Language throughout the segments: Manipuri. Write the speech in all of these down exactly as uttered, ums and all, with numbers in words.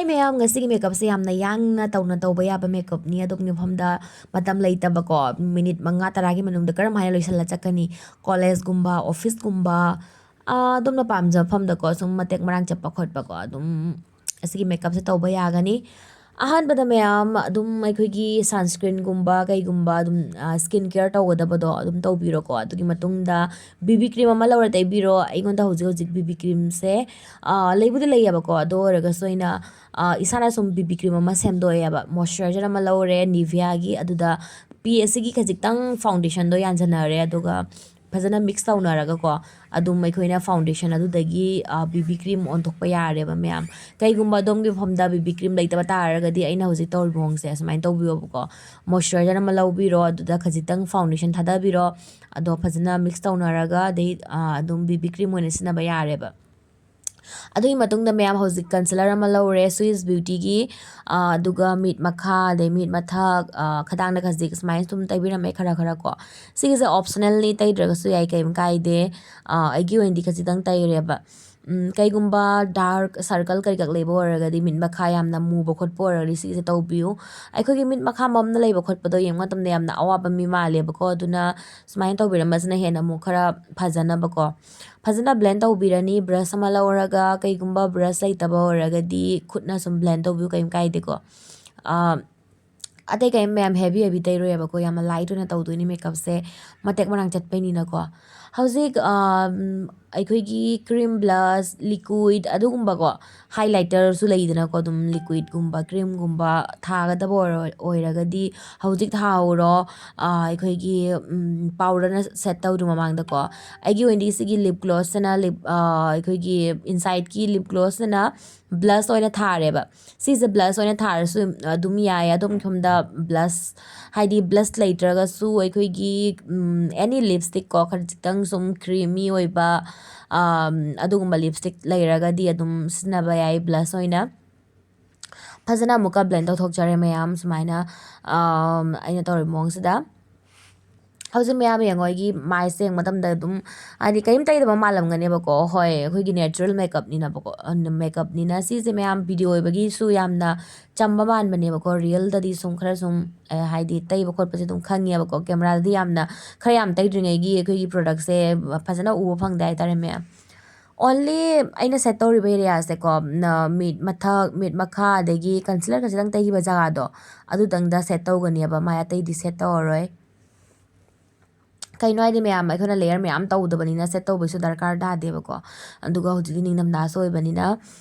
ꯃꯌꯥꯝ, ꯉꯁꯤꯒꯤ makeupꯁꯦ ꯌꯥꯝꯅ ꯌꯥꯡꯅ ꯇꯧꯅ ꯇꯧꯕ ꯌꯥꯕ makeupꯅꯤ꯫ ꯑꯗꯣꯝꯒꯤ ꯃꯐꯝꯗ ꯃꯇꯝ ꯂꯩꯇꯕꯀꯣ, minute ꯃꯉꯥ ꯇꯔꯥꯒꯤ ꯃꯅꯨꯡꯗ ꯀꯔꯝ ꯍꯥꯏꯅ ꯂꯣꯏꯁꯤꯜꯂ ꯆꯠꯀꯅꯤ? Collegeꯒꯨꯝꯕ, officeꯀꯨꯝꯕ, ꯑꯥ, ꯑꯗꯣꯝꯅ ꯄꯥꯝꯖꯕ ꯃꯐꯝꯗꯀꯣ, ꯁꯨꯝ ꯃꯇꯦꯛ ꯃꯔꯥꯡ ꯆꯠꯄ ꯈꯣꯠꯄꯀꯣ, ꯑꯗꯨꯝ ꯑꯁꯤꯒꯤ makeupꯁꯦ ꯇꯧꯕ ꯌꯥꯒꯅꯤ꯫ ꯑꯍꯥꯟꯕꯗ ꯃꯌꯥꯝ ꯑꯗꯨꯝ ꯑꯩꯈꯣꯏꯒꯤ sunscreenꯒꯨꯝꯕ ꯀꯩꯒꯨꯝꯕ ꯑꯗꯨꯝ, ꯑꯥ, skin care ꯇꯧꯒꯗꯕꯗꯣ ꯑꯗꯨꯝ ꯇꯧꯕꯤꯔꯣꯀꯣ꯫ ꯑꯗꯨꯒꯤ ꯃꯇꯨꯡꯗ BB cream ꯑꯃ ꯂꯧꯔ ꯇꯩꯕꯤꯔꯣ꯫ ꯑꯩꯉꯣꯟꯗ ꯍꯧꯖꯤꯛ ꯍꯧꯖꯤꯛ BB creamꯁꯦ, ꯑꯥ, ꯂꯩꯕꯨꯗꯤ ꯂꯩꯌꯦꯕꯀꯣ, ꯑꯗꯨ ꯑꯣꯏꯔꯒꯁꯨ ꯑꯩꯅ, ꯑꯥ, ꯏꯁꯥꯅ ꯁꯨꯝ BB cream ꯑꯃ ꯁꯦꯝꯗꯣꯛꯑꯦꯕ꯫ Moisturizer ꯑꯃ ꯂꯧꯔꯦ Niveaꯒꯤ, ꯑꯗꯨꯗ ꯄꯤ ꯑꯁꯤꯒꯤ ꯈꯖꯤꯛꯇꯪ foundationꯗꯣ ꯌꯥꯟꯁꯤꯟꯅꯔꯦ, ꯑꯗꯨꯒ ꯐꯖꯅ mix ꯇꯧꯅꯔꯒꯀꯣ, ꯑꯗꯨꯝ ꯑꯩꯈꯣꯏꯅ foundation ꯑꯗꯨꯗꯒꯤ, ꯑ, BB cream ꯑꯣꯟꯊꯣꯛꯄ ꯌꯥꯔꯦꯕ ꯃꯌꯥꯝ꯫ ꯀꯩꯒꯨꯝꯕ ꯑꯗꯣꯝꯒꯤ ꯃꯐꯝꯗ BB cream ꯂꯩꯇꯕ ꯇꯥꯔꯒꯗꯤ, ꯑꯩꯅ ꯍꯧꯖꯤꯛ ꯇꯧꯔꯤꯕ ꯃꯑꯣꯡꯁꯦ ꯑꯁꯨꯃꯥꯏꯅ ꯇꯧꯕꯤꯌꯣꯕꯀꯣ꯫ Moisturizer ꯑꯃ ꯂꯧꯕꯤꯔꯣ, ꯑꯗꯨꯗ ꯈꯖꯤꯛꯇꯪ foundation ꯊꯥꯗꯕꯤꯔꯣ, ꯑꯗꯣ ꯐꯖꯅ mix ꯇꯧꯅꯔꯒ, ꯑꯗꯩ, ꯑ, ꯑꯗꯨꯝ BB cream ꯑꯣꯏꯅ ꯁꯤꯖꯤꯟꯅꯕ ꯌꯥꯔꯦꯕ꯫ ꯑꯗꯨꯒꯤ ꯃꯇꯨꯡꯗ ꯃꯌꯥꯝ ꯍꯧꯖꯤꯛ concealer ꯑꯃ ꯂꯧꯔꯦ Swiss Beautyꯒꯤ, ꯑ, ꯑꯗꯨꯒ ꯃꯤꯠ ꯃꯈꯥ, ꯑꯗꯩ ꯃꯤꯠ ꯃꯊꯛ, ꯑ, ꯈꯗꯥꯡꯗ ꯈꯖꯤꯛ ꯁꯨꯃꯥꯏꯅ ꯁꯨꯝ ꯇꯩꯕꯤꯔꯝꯃꯦ ꯈꯔ ꯈꯔ ꯀꯣ꯫ ꯁꯤꯒꯤꯁꯦ optionalꯅꯤ, ꯇꯩꯗ꯭ꯔꯒꯁꯨ ꯌꯥꯏ, ꯀꯩꯝ ꯀꯥꯏꯗꯦ꯫ ꯑ, ꯑꯩꯒꯤ ꯑꯣꯏꯅꯗꯤ ꯈꯖꯤꯛꯇꯪ ꯇꯩꯔꯦꯕ꯫ ꯎꯝ, ꯀꯩꯒꯨꯝꯕ dark circle ꯀꯩꯀꯛ ꯂꯩꯕ ꯑꯣꯏꯔꯒꯗꯤ, ꯃꯤꯠ ꯃꯈꯥ ꯌꯥꯝꯅ ꯃꯨꯕ ꯈꯣꯠꯄ ꯑꯣꯏꯔꯒꯗꯤ ꯁꯤꯒꯤꯁꯦ ꯇꯧꯕꯤꯌꯨ꯫ ꯑꯩꯈꯣꯏꯒꯤ ꯃꯤꯠ ꯃꯈꯥ ꯃꯝꯅ ꯂꯩꯕ ꯈꯣꯠꯄꯗꯣ ꯌꯦꯡꯕ ꯃꯇꯝꯗ ꯌꯥꯝꯅ ꯑꯋꯥꯕ ꯃꯤ ꯃꯥꯜꯂꯦꯕꯀꯣ, ꯑꯗꯨꯅ ꯁꯨꯃꯥꯏꯅ ꯇꯧꯕꯤꯔꯝꯕꯁꯤꯅ ꯍꯦꯟꯅ ꯑꯃꯨꯛ ꯈꯔ ꯐꯖꯅꯕꯀꯣ꯫ ꯐꯖꯅ blend ꯇꯧꯕꯤꯔꯅꯤ brush ꯑꯃ ꯂꯧꯔꯒ, ꯀꯩꯒꯨꯝꯕ brush ꯂꯩꯇꯕ ꯑꯣꯏꯔꯒꯗꯤ ꯈꯨꯠꯅ ꯁꯨꯝ blend ꯇꯧꯕꯤꯌꯨ, ꯀꯩꯝ ꯀꯥꯏꯗꯦꯀꯣ꯫ ꯑꯥ, ꯑꯇꯩ ꯀꯩꯝ ꯃꯌꯥꯝ heavy heavy ꯇꯩꯔꯣꯏꯕꯀꯣ, ꯌꯥꯝꯅ light ꯑꯣꯏꯅ ꯇꯧꯗꯣꯏꯅꯤ makeupꯁꯦ, ꯃꯇꯦꯛ ꯃꯔꯥꯡ ꯆꯠꯄꯩꯅꯤꯅꯀꯣ꯫ ꯍꯧꯖꯤꯛ, ꯑꯥ, ꯑꯩꯈꯣꯏꯒꯤ cream blush, liquid ꯑꯗꯨꯒꯨꯝꯕꯀꯣ, highlighterꯁꯨ ꯂꯩꯗꯅꯀꯣ, ꯑꯗꯨꯝ liquidꯀꯨꯝꯕ, creamꯒꯨꯝꯕ ꯊꯥꯒꯗꯕ ꯑꯣꯏꯔ-, ꯑꯣꯏꯔꯒꯗꯤ ꯍꯧꯖꯤꯛ ꯊꯥꯍꯧꯔꯣ, ꯑꯥ, ꯑꯩꯈꯣꯏꯒꯤ, ꯎꯝ, powderꯅ set ꯇꯧꯗ꯭ꯔꯤ ꯃꯃꯥꯡꯗꯀꯣ꯫ ꯑꯩꯒꯤ ꯑꯣꯏꯅꯗꯤ ꯁꯤꯒꯤ lip glossꯁꯤꯅ lip, ꯑꯥ, ꯑꯩꯈꯣꯏꯒꯤ insideꯀꯤ lip glossꯁꯤꯅ blush ꯑꯣꯏꯅ ꯊꯥꯔꯦꯕ꯫ ꯁꯤꯁꯦ blush ꯑꯣꯏꯅ ꯊꯥꯔꯁꯨ ꯑꯗꯨꯝ ꯌꯥꯏ꯫ ꯑꯗꯣꯝꯒꯤ ꯃꯐꯝꯗ blush, ꯍꯥꯏꯗꯤ blush ꯂꯩꯇ꯭ꯔꯒꯁꯨ ꯑꯩꯈꯣꯏꯒꯤ, ꯎꯝ, any lipstickꯀꯣ, ꯈꯖꯤꯛꯇꯪ ꯁꯨꯝ creamy ꯑꯣꯏꯕ, ꯑꯥꯝ, ꯑꯗꯨꯒꯨꯝꯕ lipstick ꯂꯩꯔꯒꯗꯤ ꯑꯗꯨꯝ ꯁꯤꯖꯤꯟꯅꯕ ꯌꯥꯏ blush ꯑꯣꯏꯅ꯫ ꯐꯖꯅ ꯑꯃꯨꯛꯀ blend ꯇꯧꯊꯣꯛꯆꯔꯦ ꯃꯌꯥꯝ, ꯁꯨꯃꯥꯏꯅ, ꯑꯥꯝ, ꯑꯩꯅ ꯇꯧꯔꯤꯕ ꯃꯑꯣꯡꯁꯤꯗ꯫ ꯍꯧꯖꯤꯛ ꯃꯌꯥꯝ ꯌꯦꯡꯉꯣ, ꯑꯩꯒꯤ ꯃꯥꯏꯁꯦ ꯌꯦꯡꯕ ꯃꯇꯝꯗ ꯑꯗꯨꯝ ꯍꯥꯏꯗꯤ ꯀꯔꯤꯝ ꯇꯩꯗꯕ ꯃꯥꯜꯂꯝꯒꯅꯦꯕꯀꯣ꯫ ꯍꯣꯏ, ꯑꯩꯈꯣꯏꯒꯤ natural makeupꯅꯤꯅꯕꯀꯣ, makeupꯅꯤꯅ ꯁꯤꯁꯦ ꯃꯌꯥꯝ video ꯑꯣꯏꯕꯒꯤꯁꯨ ꯌꯥꯝꯅ ꯆꯝꯕ ꯃꯥꯟꯕꯅꯦꯕꯀꯣ꯫ Realꯗꯗꯤ ꯁꯨꯝ ꯈꯔ ꯁꯨꯝ ꯍꯥꯏꯗꯤ ꯇꯩꯕ ꯈꯣꯠꯄꯁꯦ ꯑꯗꯨꯝ ꯈꯪꯉꯦꯕꯀꯣ꯫ Cameraꯗꯗꯤ ꯌꯥꯝꯅ ꯈꯔ ꯌꯥꯝ ꯇꯩꯗ꯭ꯔꯤꯉꯩꯒꯤ ꯑꯩꯈꯣꯏꯒꯤ productꯁꯦ ꯐꯖꯅ ꯎꯕ ꯐꯪꯗꯦ ꯍꯥꯏꯇꯥꯔꯦ ꯃꯌꯥꯝ꯫ Only ꯑꯩꯅ set ꯇꯧꯔꯤꯕ areaꯁꯦꯀꯣ, ꯃꯤꯠ ꯃꯊꯛ, ꯃꯤꯠ ꯃꯈꯥ, ꯑꯗꯒꯤ concealer ꯈꯖꯤꯛꯇꯪ ꯇꯩꯈꯤꯕ ꯖꯒꯥꯗꯣ, ꯑꯗꯨꯗꯪꯗ set ꯇꯧꯒꯅꯦꯕ꯫ ꯃꯥꯏ ꯑꯇꯩꯗꯤ set ꯇꯧꯔꯔꯣꯏ꯫ ꯀꯩꯅꯣ ꯍꯥꯏꯗꯤ ꯃꯌꯥꯝ ꯑꯩꯈꯣꯏꯅ layer ꯃꯌꯥꯝ ꯇꯧꯗꯕꯅꯤꯅ set ꯇꯧꯕꯩꯁꯨ ꯗꯔꯀꯥꯔ ꯇꯥꯗꯦꯕꯀꯣ꯫ ꯑꯗꯨꯒ ꯍꯧꯖꯤꯛꯇꯤ ꯅꯤꯡꯊꯝꯊꯥꯁꯨ ꯑꯣꯏꯕꯅꯤꯅ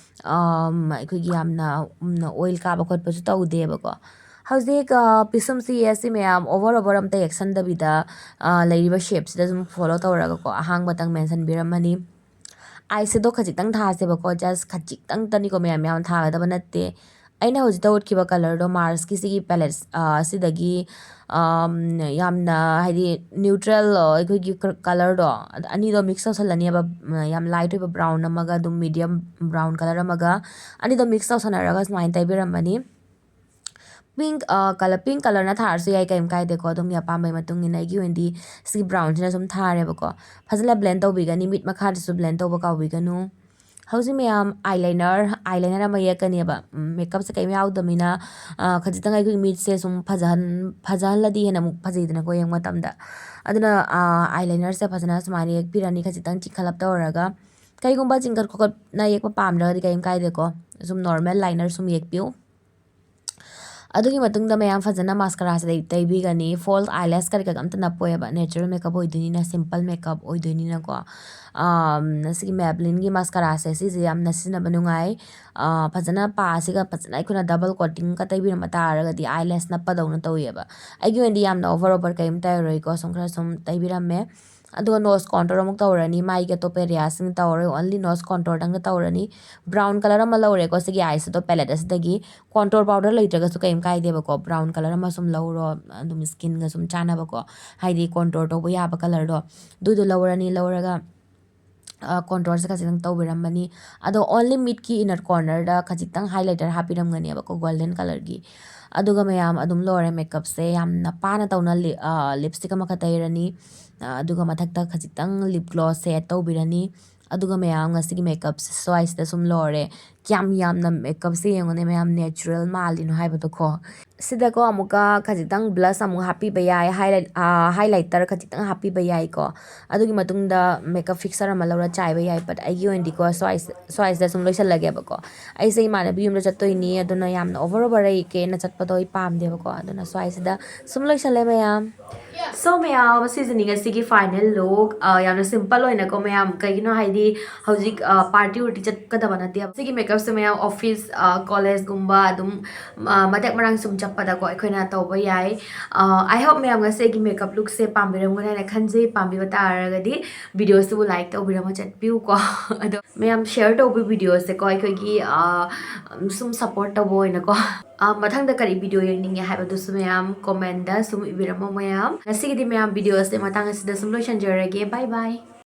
ꯑꯩꯈꯣꯏꯒꯤ ꯌꯥꯝꯅ oil ꯀꯥꯕ ꯈꯣꯠꯄꯁꯨ ꯇꯧꯗꯦꯕꯀꯣ꯫ ꯍꯧꯖꯤꯛ ꯄꯤꯁꯨꯝꯁꯤ ꯑꯁꯤ ꯃꯌꯥꯝ over over ꯑꯝꯇ ꯌꯦꯛꯁꯟꯗꯕꯤꯗ ꯂꯩꯔꯤꯕ shapeꯁꯤꯗ ꯁꯨꯝ follow ꯇꯧꯔꯒꯀꯣ, ꯑꯍꯥꯡꯕꯇꯪ mention ꯄꯤꯔꯝꯃꯅꯤ꯫ Eye shadow ꯈꯖꯤꯛꯇꯪ ꯊꯥꯁꯦꯕꯀꯣ, just ꯈꯖꯤꯛꯇꯪꯇꯅꯤꯀꯣ ꯃꯌꯥꯝ, ꯌꯥꯝ ꯊꯥꯒꯗꯕ ꯅꯠꯇꯦ꯫ ꯑꯩꯅ ꯍꯧꯖꯤꯛ ꯇꯧꯔꯛꯈꯤꯕ colorꯗꯣ Marsꯀꯤ ꯁꯤꯒꯤ palette ꯑꯁꯤꯗꯒꯤ ꯌꯥꯝꯅ ꯍꯥꯏꯗꯤ neutral ꯑꯩꯈꯣꯏꯒꯤ colorꯗꯣ ꯑꯅꯤꯗꯣ mix ꯇꯧꯁꯜꯂꯅꯦꯕ꯫ ꯌꯥꯝ light ꯑꯣꯏꯕ brown ꯑꯃꯒ ꯑꯗꯨꯝ medium brown color ꯑꯃꯒ ꯑꯅꯤꯗꯣ mix ꯇꯧꯁꯟꯅꯔꯒ ꯁꯨꯃꯥꯏꯅ ꯇꯩꯕꯤꯔꯝꯃꯅꯤ꯫ Pink color, pink colorꯅ ꯊꯥꯔꯁꯨ ꯌꯥꯏ, ꯀꯩꯝ ꯀꯥꯏꯗꯦꯀꯣ, ꯑꯗꯨꯝ ꯃꯤ ꯑꯄꯥꯝꯕꯒꯤ ꯃꯇꯨꯡ ꯏꯟꯅ꯫ ꯑꯩꯒꯤ ꯑꯣꯏꯅꯗꯤ ꯁꯤꯒꯤ brownꯁꯤꯅ ꯁꯨꯝ ꯊꯥꯔꯦꯕꯀꯣ꯫ ꯐꯖꯅ blend ꯇꯧꯕꯤꯒꯅꯤ, ꯃꯤꯠ ꯃꯈꯥꯗꯁꯨ blend ꯇꯧꯕ ꯀꯥꯎꯕꯤꯒꯅꯨ꯫ ꯍꯧꯖꯤꯛ ꯃꯌꯥꯝ eyeliner, eyeliner ꯑꯃ ꯌꯦꯛꯀꯅꯦꯕ꯫ Makeupꯁꯦ ꯀꯩꯝ ꯌꯥꯎꯗꯕꯅꯤꯅ ꯈꯖꯤꯛꯇꯪ ꯑꯩꯈꯣꯏꯒꯤ ꯃꯤꯠꯁꯦ ꯁꯨꯝ ꯐꯖꯍꯟ ꯐꯖꯍꯜꯂꯗꯤ ꯍꯦꯟꯅ ꯑꯃꯨꯛ ꯐꯖꯩꯗꯅꯀꯣ ꯌꯦꯡꯕ ꯃꯇꯝꯗ꯫ ꯑꯗꯨꯅ eyelinerꯁꯦ ꯐꯖꯅ ꯁꯨꯃꯥꯏꯅ ꯌꯦꯛꯄꯤꯔꯅꯤ, ꯈꯖꯤꯛꯇꯪ ꯆꯤꯡꯈꯠꯂꯞ ꯇꯧꯔꯒ꯫ ꯀꯩꯒꯨꯝꯕ ꯆꯤꯡꯈꯠ ꯈꯣꯀꯠꯅ ꯌꯦꯛꯄ ꯄꯥꯝꯗ꯭ꯔꯒꯗꯤ ꯀꯩꯝ ꯀꯥꯏꯗꯦꯀꯣ, ꯁꯨꯝ normal liner ꯁꯨꯝ ꯌꯦꯛꯄꯤꯌꯨ꯫ ꯑꯗꯨꯒꯤ ꯃꯇꯨꯡꯗ ꯃꯌꯥꯝ ꯐꯖꯅ mascaraꯁꯦ ꯇꯩꯕꯤꯒꯅꯤ꯫ False eyelash ꯀꯔꯤ ꯀꯔꯤ ꯑꯝꯇ ꯅꯞꯄꯣꯏꯕ, natural makeup ꯑꯣꯏꯗꯣꯏꯅꯤꯅ, simple makeup ꯑꯣꯏꯗꯣꯏꯅꯤꯅꯀꯣ꯫ ꯁꯤꯒꯤ Maybellineꯒꯤ mascaraꯁꯦ, ꯁꯤꯁꯦ ꯌꯥꯝꯅ ꯁꯤꯖꯤꯟꯅꯕ ꯅꯨꯡꯉꯥꯏ꯫ ꯐꯖꯅ ꯄꯥꯁꯤꯒ ꯐꯖꯅ ꯑꯩꯈꯣꯏꯅ double coatingꯒ ꯇꯩꯕꯤꯔꯝꯕ ꯇꯥꯔꯒꯗꯤ eyelash ꯅꯞꯄꯗꯧꯅ ꯇꯧꯋꯦꯕ꯫ ꯑꯩꯒꯤ ꯑꯣꯏꯅꯗꯤ ꯌꯥꯝꯅ over over ꯀꯔꯤꯝ ꯇꯩꯔꯔꯣꯏꯀꯣ, ꯁꯨꯝ ꯈꯔ ꯁꯨꯝ ꯇꯩꯕꯤꯔꯝꯃꯦ꯫ ꯑꯗꯨꯒ nose contour ꯑꯃꯨꯛ ꯇꯧꯔꯅꯤ꯫ ꯃꯥꯏꯒꯤ ꯑꯇꯣꯞꯄ areaꯁꯤꯡ ꯇꯧꯔꯔꯣꯏ, only nose contourꯗꯪꯒ ꯇꯧꯔꯅꯤ꯫ Brown color ꯑꯃ ꯂꯧꯔꯦꯀꯣ ꯁꯤꯒꯤ eyeshadow palette ꯑꯁꯤꯗꯒꯤ꯫ Contour powder ꯂꯩꯇ꯭ꯔꯒꯁꯨ ꯀꯩꯝ ꯀꯥꯏꯗꯦꯕꯀꯣ, brown color ꯑꯃ ꯁꯨꯝ ꯂꯧꯔꯣ, ꯑꯗꯨꯝ skinꯒ ꯁꯨꯝ ꯆꯥꯟꯅꯕꯀꯣ, ꯍꯥꯏꯗꯤ contour ꯇꯧꯕ ꯌꯥꯕ colorꯗꯣ, ꯑꯗꯨꯗꯣ ꯂꯧꯔꯅꯤ꯫ ꯂꯧꯔꯒ ꯀꯣꯟꯇ꯭ꯔꯣꯜꯁꯦ ꯈꯖꯤꯛꯇꯪ ꯇꯧꯕꯤꯔꯝꯕꯅꯤ꯫ ꯑꯗꯣ only ꯃꯤꯠꯀꯤ inner cornerꯗ ꯈꯖꯤꯛꯇꯪ highlighter ꯍꯥꯞꯄꯤꯔꯝꯒꯅꯦꯕꯀꯣ, ꯒꯣꯜꯗꯟ ꯀꯂꯔꯒꯤ꯫ ꯑꯗꯨꯒ ꯃꯌꯥꯝ ꯑꯗꯨꯝ ꯂꯣꯏꯔꯦ ꯃꯦꯀꯞꯁꯦ꯫ ꯌꯥꯝꯅ ꯄꯥꯅ ꯇꯧꯅ ꯂꯤꯞꯁꯇꯤꯛ ꯑꯃꯈꯛ ꯇꯩꯔꯅꯤ꯫ ꯑꯗꯨꯒ ꯃꯊꯛꯇ ꯈꯖꯤꯛꯇꯪ ꯂꯤꯞ ꯒ꯭ꯂꯣꯁꯁꯦ ꯑꯦꯗ ꯇꯧꯕꯤꯔꯅꯤ꯫ ꯑꯗꯨꯒ ꯃꯌꯥꯝ ꯉꯁꯤꯒꯤ ꯃꯦꯀꯞꯁꯦ ꯁ꯭ꯋꯥꯏꯁꯤꯗ ꯁꯨꯝ ꯂꯣꯏꯔꯦ꯫ ꯀꯌꯥꯝ ꯌꯥꯝꯅ ꯃꯦꯀꯞꯁꯦ ꯌꯦꯡꯉꯨꯅꯦ ꯃꯌꯥꯝ, ꯅꯦꯆꯔꯦꯜ ꯃꯥꯜꯂꯤꯅꯣ ꯍꯥꯏꯕꯗꯣꯀꯣ꯫ ꯁꯤꯗꯀꯣ ꯑꯃꯨꯛꯀ ꯈꯖꯤꯛꯇꯪ ꯕ꯭ꯂꯁ ꯑꯃꯨꯛ ꯍꯥꯞꯄꯤꯕ ꯌꯥꯏ, highlight highlighter ꯈꯖꯤꯛꯇꯪ ꯍꯥꯞꯄꯤꯕ ꯌꯥꯏꯀꯣ꯫ ꯑꯗꯨꯒꯤ ꯃꯇꯨꯡꯗ ꯃꯦꯀꯞ ꯐꯤꯛꯁꯔ ꯑꯃ ꯂꯧꯔ ꯆꯥꯏꯕ ꯌꯥꯏ꯫ But ꯑꯩꯒꯤ ꯑꯣꯏꯅꯗꯤꯀꯣ ꯁ꯭ꯋꯥꯏꯁ ꯁ꯭ꯋꯥꯏꯁꯤꯗ ꯁꯨꯝ ꯂꯣꯏꯁꯜꯂꯒꯦꯕꯀꯣ꯫ ꯑꯩꯁꯦ ꯏꯃꯥꯟꯅꯕꯤ ꯌꯨꯝꯗ ꯆꯠꯇꯣꯏꯅꯤ, ꯑꯗꯨꯅ ꯌꯥꯝꯅ ꯑꯣꯚꯔ ꯑꯣꯚꯔ ꯑꯩ ꯀꯦꯅ ꯆꯠꯄꯗꯣ ꯑꯩ ꯄꯥꯝꯗꯦꯕꯀꯣ꯫ ꯑꯗꯨꯅ ꯁ꯭ꯋꯥꯏꯁꯤꯗ ꯁꯨꯝ ꯂꯣꯏꯁꯜꯂꯦ ꯃꯌꯥꯝ꯫ So ꯃꯌꯥꯝ, ꯁꯤꯁꯤꯅꯤ ꯉꯁꯤꯒꯤ final look꯫ ꯌꯥꯝꯅ ꯁꯤꯝꯄꯜ ꯑꯣꯏꯅꯀꯣ ꯃꯌꯥꯝ, ꯀꯩꯒꯤꯅꯣ ꯍꯥꯏꯗꯤ ꯍꯧꯖꯤꯛ ꯄꯥꯔꯇꯤ ꯎꯔꯇꯤ ꯆꯠꯀꯗꯕ ꯅꯠꯇꯦ꯫ ꯁꯤꯒꯤ ꯃꯦꯀꯞꯁꯦ ꯃꯌꯥꯝ ꯑꯣꯐꯤꯁ, ꯀꯣꯂꯦꯖꯀꯨꯝꯕ ꯑꯗꯨꯝ ꯃꯇꯦꯛ ꯃꯔꯥꯡ ꯁꯨꯝ ꯆꯠꯄꯗꯀꯣ ꯑꯩꯈꯣꯏꯅ ꯇꯧꯕ ꯌꯥꯏ꯫ I hope ꯃꯌꯥꯝ ꯉꯁꯤ ꯑꯩꯒꯤ ꯃꯦꯀꯞ ꯂꯨꯛꯁꯦ ꯄꯥꯝꯕꯤꯔꯝꯒꯅꯤ ꯍꯥꯏꯅ ꯈꯟꯖꯩ꯫ ꯄꯥꯝꯕꯤꯕ ꯇꯥꯔꯒꯗꯤ ꯚꯤꯗꯤꯑꯣꯁꯤꯕꯨ ꯂꯥꯏꯛ ꯇꯧꯕꯤꯔꯝꯃ ꯆꯠꯄꯤꯌꯨꯀꯣ꯫ ꯑꯗꯣ ꯃꯌꯥꯝ ꯁꯤꯌꯔ ꯇꯧꯕ ꯚꯤꯗꯤꯑꯣꯁꯦꯀꯣ ꯑꯩꯈꯣꯏꯒꯤ ꯁꯨꯝ ꯁꯞꯄꯣꯔꯠ ꯇꯧꯕ ꯑꯣꯏꯅꯀꯣ꯫ ꯃꯊꯪꯗ ꯀꯔꯤ ꯚꯤꯗꯤꯑꯣ ꯌꯦꯡꯅꯤꯡꯉꯦ ꯍꯥꯏꯕꯗꯨꯁꯨ ꯃꯌꯥꯝ ꯀꯣꯃꯦꯟꯗ ꯁꯨꯝ ꯏꯕꯤꯔꯝꯃꯣ ꯃꯌꯥꯝ꯫ ꯉꯁꯤꯒꯤꯗꯤ ꯃꯌꯥꯝ ꯚꯤꯗꯤꯑꯣꯁꯦ ꯃꯇꯥꯡ ꯑꯁꯤꯗ ꯁꯨꯝ ꯂꯣꯏꯁꯤꯟꯖꯔꯒꯦ꯫ Bye bye꯫